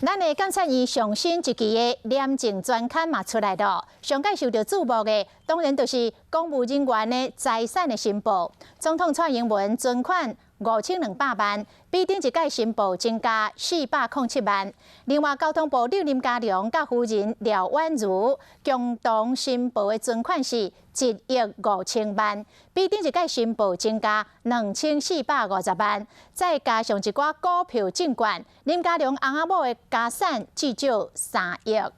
咱的監察院上新一期的廉政專刊嘛出來囉，上蓋受著矚目的，當然就是公務人員的財產的申報。總統蔡英文存款5200萬，比頂一屆申報增加407萬。另外，交通部長林佳龍佮夫人廖婉如共同申報的存款是1億5000萬，比頂一屆申報增加2450萬。再加上一寡股票證券，林佳龍翁仔某的家產至少3億。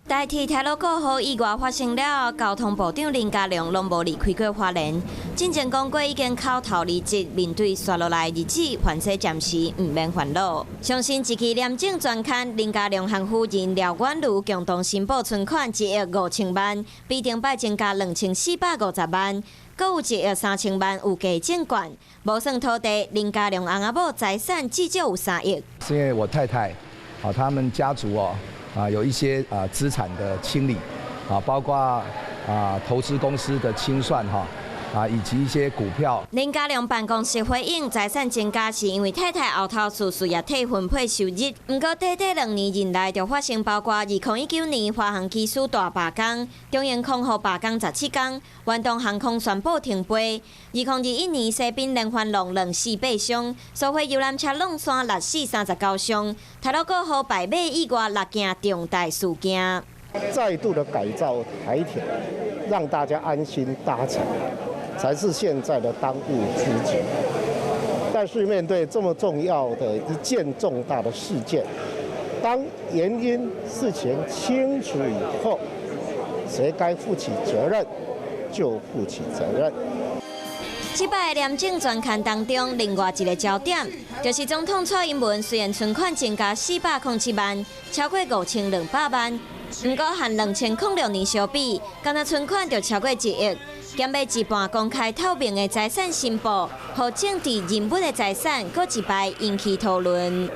台鐵太魯閣號意外發生了，交通部長林佳龍攏無離開過花蓮。進前講過已經口頭離職，面對紲落來日子，凡勢暫時毋免煩惱。上新一期廉政專刊，林佳龍和夫人廖婉如共同申報存款1億5000萬，比頂擺增加2450萬，閣有1億3000萬有價證券，無算土地，林佳龍翁仔某財產至少有3億。是因為我太太啊，他們家族哦。啊，有一些啊資產的清理，啊，包括啊投資公司的清算哈，啊以及一些股票。林佳龍辦公室回應，財產增加是因為太太後頭事事業體分配收入。毋過短短2年任內就發生包括2019年華航機師大罷工、中英空服罷工17工、遠東航空宣布停飛。2021年西濱連環浪2死八傷，蘇花遊覽車挵山6死39傷，太魯閣號敗馬意外六件重大事件。再度的改造台鐵，讓大家安心搭乘，才是現在的當務之急。但是面對這麼重要的一件重大的事件，當原因事情清楚以後，誰該負起責任就負起責任。這擺廉政專刊當中，另外一個焦點就是總統蔡英文雖然存款增加407萬，超過5200萬，毋過和2006年相比，干焦存款就超過1億，減欲一半公開透明的財產申報，予政治人物的財產閣一擺引起討論。